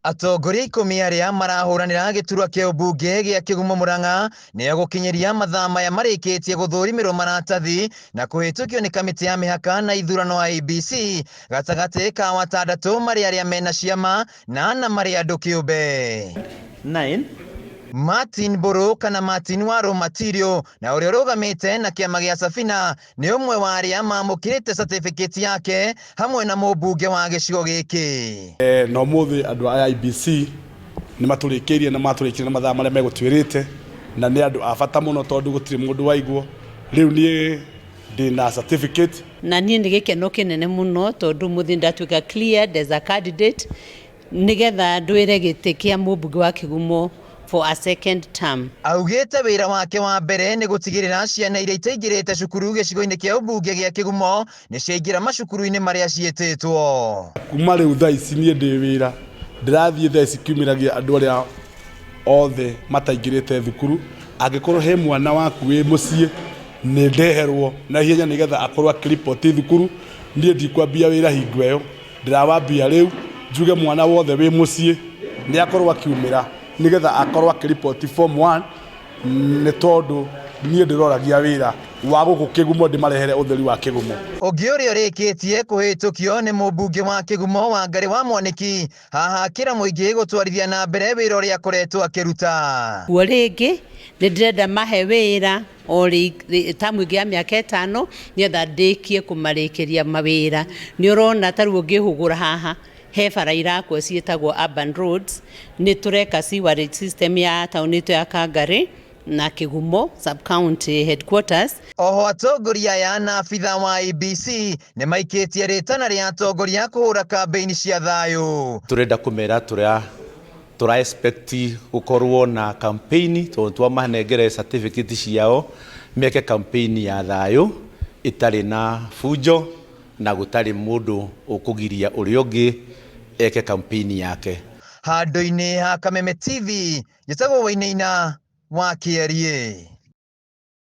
Atongoria ikũmi arĩa marahũranĩra gĩturwa kĩa ũmbunge gĩa Kĩgumo Murang'a nĩo gũkinyĩria mathaa maya marĩkĩtie gũthũrimĩrwo maratathi na kũhĩtũkio nĩ kamĩtĩ ya mĩhaka na ithurano IEBC gatagatĩ ka watandatũ marĩ arĩa mena ciama na ana marĩ andũ kĩũmbe. 9. Martin Mbũrũ kana Martin Waru Matirio na ũrĩa ũrũgamĩte na kĩama gĩa Safina nĩ ũmwe wa arĩa mamũkĩrĩte certificate yake hamwe na mũmbunge wa gĩcigo gĩkĩ. Na ũmũthĩ andũ a IEBC nĩ matũrĩkĩirie na matũrĩkĩria na mathaa marĩa megũtwĩrĩte, na nĩ andũ a bata mũno tondũ gũtirĩ mũndũ waigwo. Rĩu niĩ ndĩna certificate. Na niĩ nĩ gĩkeno kĩnene mũno tondũ ũmũthĩ ndatuĩka cleared as a candidate nĩgetha ndwĩre gĩtĩ kĩa mũmbunge wa Kĩgumo for a second term. Augĩte wĩra wake wa mbere nĩ gũtigĩrĩra ciana iria itaingĩrĩte cukuru gĩcigo-inĩ kĩa ũmbunge gĩa Kĩgumo nĩ ciaingĩra macukuru-inĩ marĩa ciĩtĩtwo. Kuma rĩu thaa ici niĩ ndĩ wĩra, ndĩrathiĩ thaa ici kiumĩragia andũ arĩa othe mataingĩrĩte thukuru. Angĩkorwo he mwana waku wĩ mũciĩ nĩ ndeherwo na ihenya nĩgetha akorwo akĩriboti thukuru. Niĩ ndikwambia wĩra hingo ĩyo, ndĩrawambia rĩu njuge mwana wothe wĩ mũciĩ nĩ akorwo akiumĩra nĩgetha akorwo akĩriboti form 1, nĩ tondũ niĩ ndĩroragia wĩra wa gũkũ Kĩgumo ndĩmarehere ũtheri wa Kĩgumo. Ũngĩ ũrĩa ũrĩkĩtie kũhĩtũkio nĩ mũmbunge wa Kĩgumo Wangarĩ wa Mwanĩki, haha akĩra mũingĩ gũtwarithia na mbere wĩra ũrĩa akoretwo akĩruta. Kuo rĩngĩ nĩ ndĩrenda mahe wĩra o tamu ĩngĩ ya mĩaka ĩtano nĩgetha ndĩkie kũmarĩkĩria mawĩra. Nĩ ũrona ta rĩu ũngĩhũgũra haha he bara irakwo ciĩtagwo urban roads, nĩ tũreka sewerage system ya taũni ĩtũ ya Kangarĩ na Kĩgumo sub county headquarters. Oho atongoria aya na abitha wa IEBC nĩ maikĩtie rĩtana rĩa atongoria kũhũra kambĩini cia thayũ. Tũrenda kũmera tũra tũra expect gũkorwo na campaign tondũ twamanengere certificate ciao meke campaign ya thayũ ĩtarĩ na bunjo na gũtarĩ mũndũ ũkũgiria ũrĩa ũngĩ eke campaign yake. Handũ-inĩ ha Kameme TV, njĩtagwo Wainaina wa Kĩeriĩ.